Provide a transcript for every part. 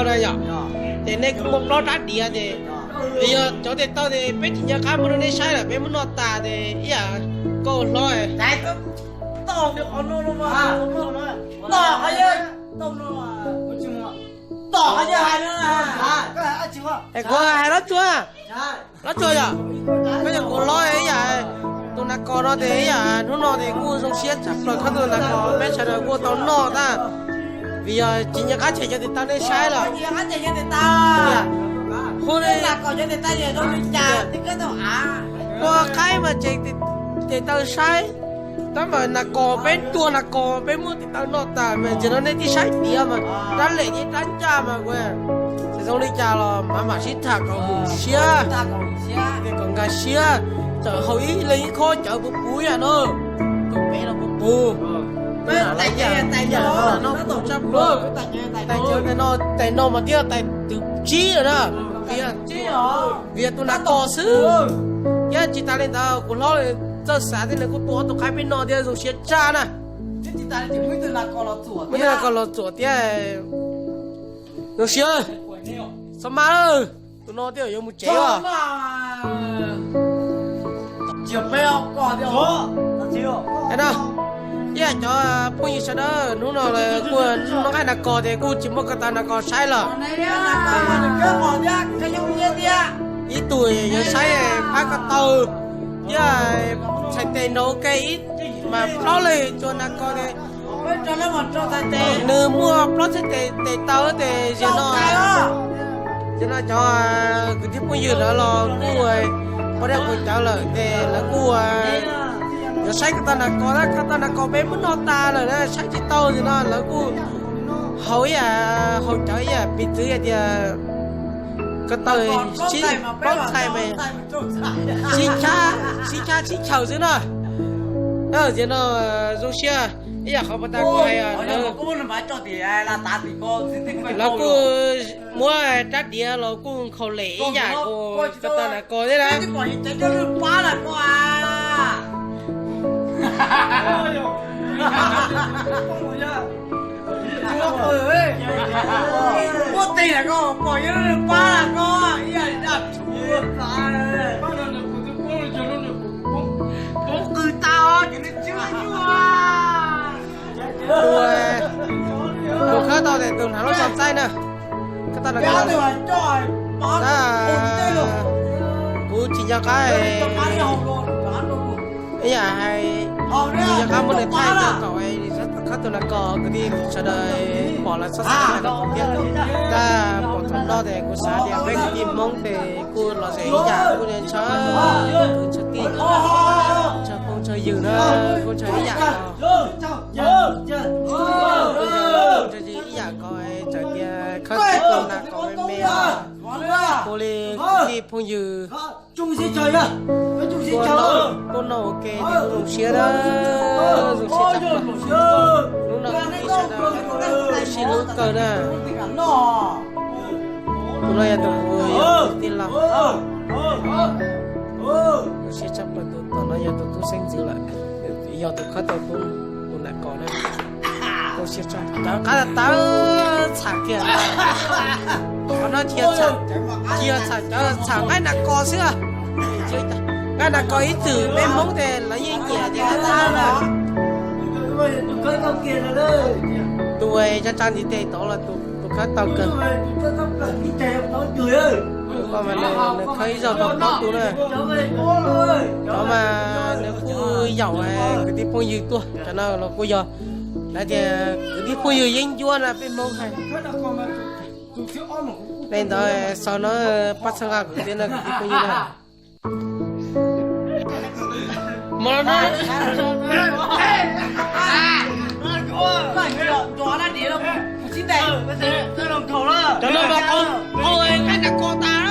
Yog, ces nej kuj muaj plaub rab diav ces, yog cov tes taw ces peb tsis nco qab muab rau nej saib lawm, peb muab noj tas ces ib yam koj hlob. Es kuv hais Lob Tsuag, Lob Tsuag yog, koj yog kuv hlob ib yam. Tus nas kos no ces ib yam hnub no ces kuj zoo siab tshaj plaws, khawb tau tus nas kos peb sawv daws kuj tau noj tag, vim yog tsis nco qab tshem cov tes taw nej saib los. Hu li, ua qaib mas tshem tes taw saib, tab mas nas kos peb tua nas kos peb muab tes taw noj tas mas ntawm no nej tib saib tiav mas rab lem thiab rab ncaj mas kuv, txawm zoo li cas los mam mam sib tham kom haum siab, kom nkag siab, txawm haus ib leeg ib khob cawv puv puv yam no, tus pem los puv puv. Tais no, tais no mas thiaj tais thib tsib lawm na, vim yog tus nas kos xwb. Thiab tsis tas li ntawd kuv hlob txawj xav thiab nws kuj tua ob tug qaib peb noj thiab zoo siab tshaj na. Muab tus nas kos los txuam thiab zoo siab. Txhob maj, tus no thiaj yuav mus tsev os. Ib yam cov phooj ywg sawv daws, hnub no lawv kuj noj nqaij nas kos ces kuj tsis muaj ko taw nas kos saib lawm. Ib tug yuav saib phab ko taw thiab txhais tes nrov ua ke, ib mas plaub leeg tua nas kos ces nws muaj plaub txhais tes taw tes ziag no. Ces no cov kwv tij phooj ywg lawv los kuj ua dej ua cawv lawm ces lawv kuj yuav saib ko taw nas kos, ko taw nas kos peb muab noj tas lawm na, saib tsis tau ces no lawv kuj haus ib yam, haus cawv ib yam piv txwv hais tias ko taw sib plaub txhais mas sib chab sib chaw xwb na. Ces no zoo siab ib yam qhov pas tas kuv hais, lawv kuj muab rab diav los kuj nkhaus lem ib yam ko taw nas kos thiab na. Muab tes ko pom yog pab ko ib yam li dab tshuv. Poob qws tau ces nws tsw nyuaj. Tus khawb tau tes tus hnav lub txoj txaij na, khawb tau na, kuv tsis nco qab, ib yam hais, tsis nco qab muab nws thaij rau kom khawb tus nas kos kwv tij sawv daws pom lawv txhob xav tias pom thaum no ces kuv xav tias peb kwv tij Hmoob ces kuj los ze ib yam, kuj ntshaw kwv ntshaw tij, ntshaw phooj ntshaw ywg na, kuj ntshaw ib yam. Ib yam ko txawm tias khawb tus nas kos me me, ua li kwv tij phooj ywg tuaj noj ua ke ces zoo siab na, zoo siab tshaj plaws. Hnub no kwv tij sawv daws sib hlub kawg na. Tus no yog tus kuv yog kwv tij laug, zoo siab tshaj plaws. Tus tom no yog tus tub xeeb ntxwv lawm, yog tus khawb tau tus nas kos na. Zoo siab tshaj, cov qab tawv txham kiag, qhov no tsis yog txham cov, txham nqaij nas kos xwb. Nqaij nas kos ib txwm peb Hmoob ces lawv yeej nyiam ces lawv thab na. Tus tsa tsa ntiv tes tod los tus khawb tau kawg. Nws khawb ib zaug tau plaub tus na. Cov mas nws kuj yaum kwv tij phooj ywg tuaj, cov no los kuj yog lawv tias kwv tij phooj ywg yeeb ncuab na peb Hmoob hais. Li ntawd xaus no, pab txhawb nqa kuv thiab no kwv tij phooj ywg na. Cov no mas qau, qau nqaij nas kos tas.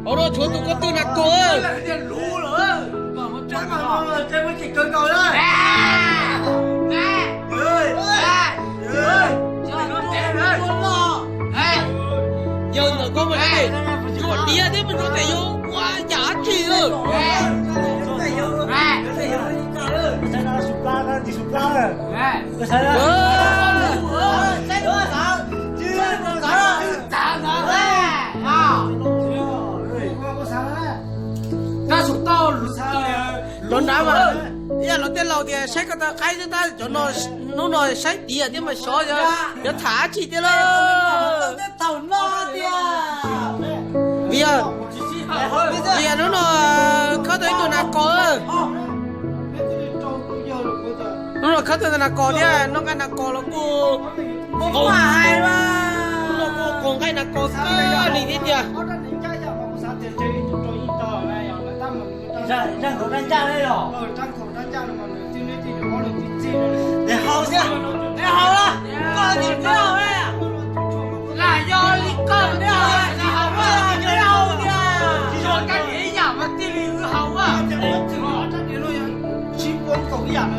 Qau no tshuav tus ko tw nas kos. Yawg ntawm koj mas, yog diav thiab mas nrov tes yog ua yam dab tsi. Lawv nrad mas, ib yam lawv tej laus tias saib ko taw qaib xwb tab cov no hnub no saib tiav thiab mas xyov yuav tham dab tsi tiag lauj. Vim yog, vim yog hnub no khawb tau ib tug nas kos. Hnub no khawb tau nas kos thiab, noj nqaij nas kos los kuj, hnub no kuj qaug nqaij nas kos kawg li thiab tiag.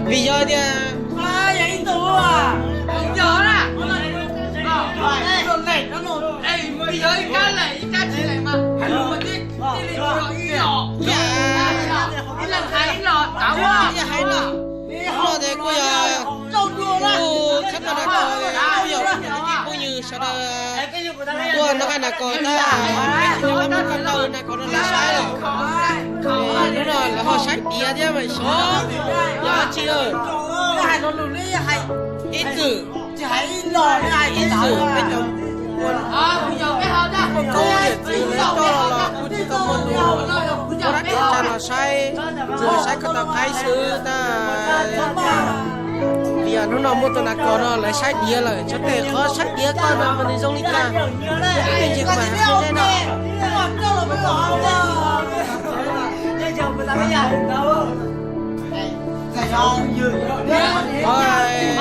Vim yog tias, yog hais no, hnub no ces kuj yog, kuj khawb tau nas kos, kuj yog phooj ywg sawv daws tuaj noj nqaij nas kos na, khawb tau nas kos no lawv saib lawm. Hnub no lawv ho saib tiav thiab mas xyov yog dab tsi. Ib txwm, ib txwm peb cov, peb cov niam txiv lawv coj los kuj tsis tau muaj tus, muaj dab tsi tsa los saib, tsuas saib khawb tau qaib xwb tab. Vim yog hnub no muaj tus nas kos no lawv saib tiav lawm, txhua tej qhov saib tiav koj no mas nws zoo li cas, tej ntsis mas hais no.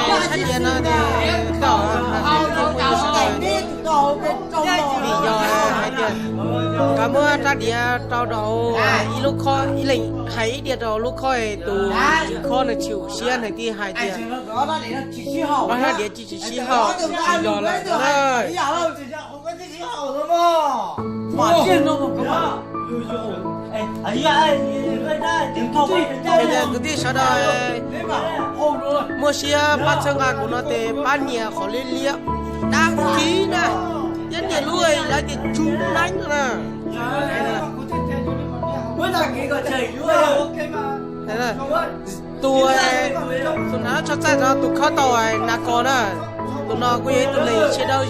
Qhov saib tiav no ces koj hais tias phooj ywg sawv daws, vim yog hais tias nkawd muab rab diav rau rau ib lub khob, ib leeg hais ib diav rau lub khob, tus tswv khob nws tsis ua siab nws thiaj hais tias ob rab diav tsis tsis sib haum, tsis yog lawm na. Kwv tij sawv daws, muaj siab pab txhawb nqa kuv no ces pab nias qhov liab liab dab kiv na, thiab nias lub lawv tias tsu neeb na. Tus, tus hnav tshaj txaij rau tus khawb tau nas kos na, tus no kuj yog ib tug neeg siab dawb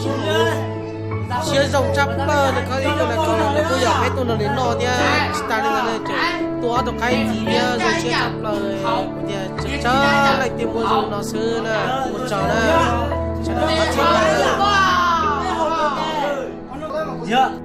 siab zoo tshaj plaws, nws khawb ib tug nas kos los kuj yog peb tuaj nrog nws noj thiab. Tsis tas li ntawd ces tuaj ob tug qaib ntxiv thiab zoo siab tshaj plaws. Kuv tias tsawg leej twg muaj zoo no xwb na, ua tsaug na, sawv daws pab txhawb nqa.